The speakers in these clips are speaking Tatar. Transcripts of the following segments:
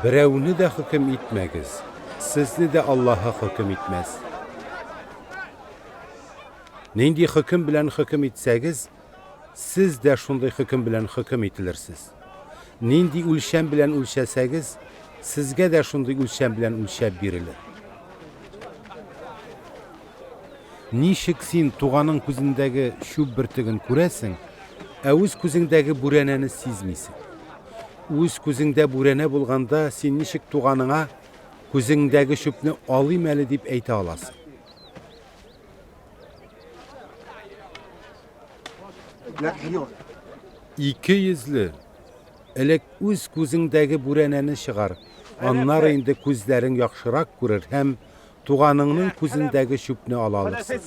Берәүне дә хөкем итмәгез, сезне дә Аллаһы хөкем итмәс. Нинди хөкем белән хөкем итсәгез, сез дә шундый хөкем белән хөкем ителерсез. Нинди үлчәм белән үлчәсәгез, сезгә дә шундый үлчәм белән үлчәп бирелер. Ничек син туганың күзендәге чүп бөртеген күрәсең, ә үз күзеңдәге бүрәнәне сизмисең? Үз күзеңдә бүрәнә булганда, син ничек туганыңа, Күзеңдәге чүпне алыйм әле, дип әйтә аласың? Икейөзле! Элек үз күзеңдәге бүрәнәне чыгар, аннары инде күзләрең яхшырак күрер һәм туганыңның күзендәге чүпне ала алырсың.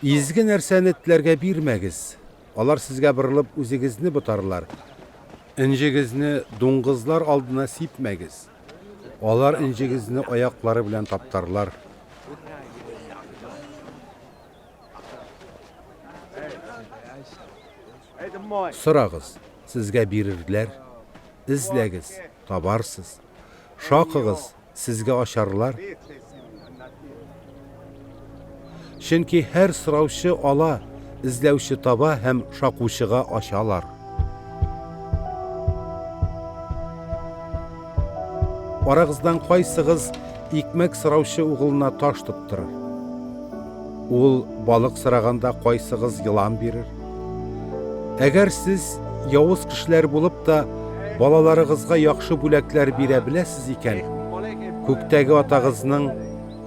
Изге нәрсәне этләргә бирмәгез, алар сезгә борылып үзегезне ботарлар. Энҗегезне дуңгызлар алдына сипмәгез, алар энҗегезне аяклары белән таптарлар. Сорагыз, сезгә бирерләр, эзләгез, табарсыз, шакыгыз, сезгә ачарлар. Чөнки һәр сораучы ала, эзләүче таба һәм шакучыга ачалар. Арагыздан кайсыгыз икмәк сораучы угылына таш тоттырыр? Ул балык сораганда кайсыгыз елан бирер? Әгәр сез явыз кешеләр булып та балаларыгызга яхшы бүләкләр бирә беләсез икән, күктәге Атагызның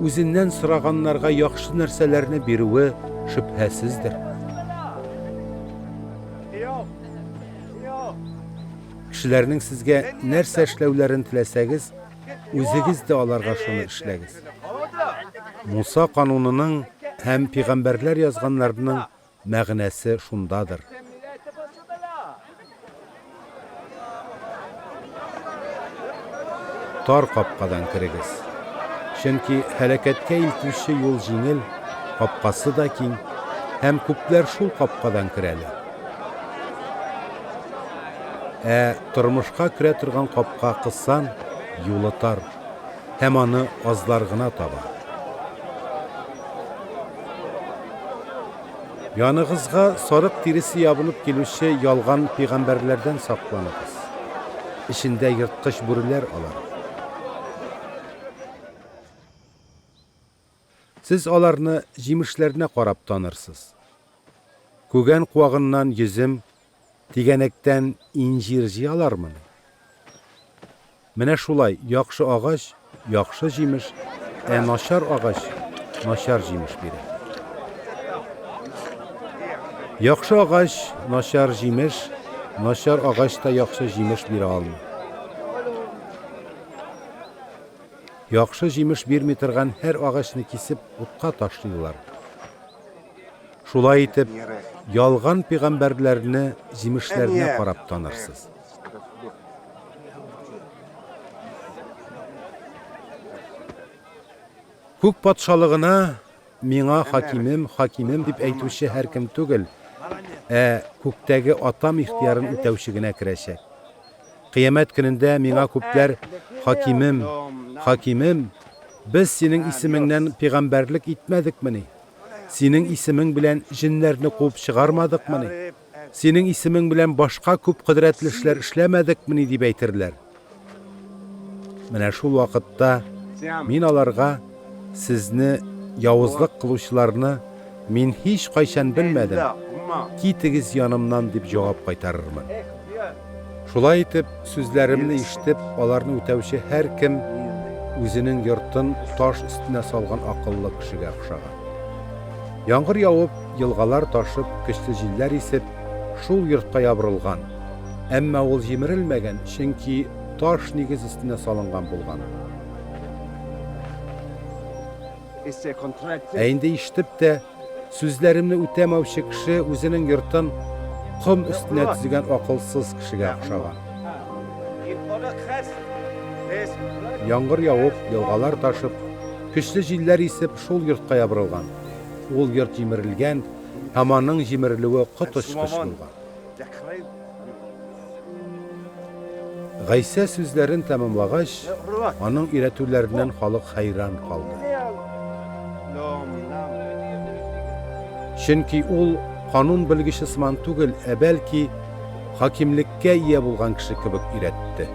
үзеннән сораганнарга яхшы нәрсәләрне бирүе шөбһәсездер. Кешеләрнең сезгә нәрсә эшләүләрен теләсәгез, үзегез дә аларга шуны эшләгез. Муса канунының һәм пигамбәрләр язганнарының мәгънәсе шундадыр. Тар капкадан керегез. Чөнки һәлакәткә илтүче юл җиңел, капкасы да киң, һәм күпләр шул капкадан керәләр. Ә тормышка керә торган капка кысан, юлы тар, һәм аны азлар гына таба. Яныгызга сарык тиресе ябынып килүче ялган пигамбәрләрдән сакланыгыз. Эчендә ерткыч бүреләр алар. Сез аларны җимешләренә карап танырсыз. Күгән куагыннан йөзем, тигәнәктән инҗир җыялармыни? Менә шулай, яхшы агач, яхшы җимеш, ә начар агач начар җимеш бирә. Яхшы агач, начар җимеш, начар агач та яхшы җимеш бирә алмый. Яхшы җимеш бирми торган һәр агачны кисеп, утка ташлыйлар. Шулай итеп, ялган пигамбәрләрне җимешләренә карап танырсыз. Күк патшалыгына миңа хакимем, хакимем дип әйтүче һәркем түгел, ә күктәге Атам ихтыярын үтәүче генә керәчәк. Кыямәт көнендә миңа күпләр, Хакимем, хакимем, без синең исемеңнән пигамбәрлек итмәдекмени? Синең исемең белән җеннәрне куып чыгармадыкмыни? Синең исемең белән башка күп кодрәтле эшләр эшләмәдекмени дип әйтерләр. Менә шул вакытта мин аларга сезне явызлык кылучыларны мин һич кайчан белмәдем, китегез янымнан дип җавап кайтарырмын. Шулай итеп, сүзләремне ишетеп, аларны үтәүче һәркем үзенең йортын таш өстенә салган акыллы кешегә охшаган. Яңгыр явып, елгалар ташып, көчле җилләр исеп, шул йортка ябырылган. Әмма ул җимерелмәгән, чөнки таш нигез өстенә салынган булган. Ә инде ишетеп тә, сүзләремне үтәмәүче кеше үзенең йортын ком өстенә төзегән акылсыз кешегә охшаган. Яңгыр явып, елгалар ташып, көчле җилләр исеп, шул йортка ябырылган. Ул йорт җимерелгән һәм аның җимерелүе коточкыч булган. Гайсә сүзләрен тәмамлагач, аның өйрәтүләреннән халык хәйран калды. Чөнки ул канун белгече сыман түгел, ә бәлки хакимлеккә ия булган кеше кебек өйрәтте.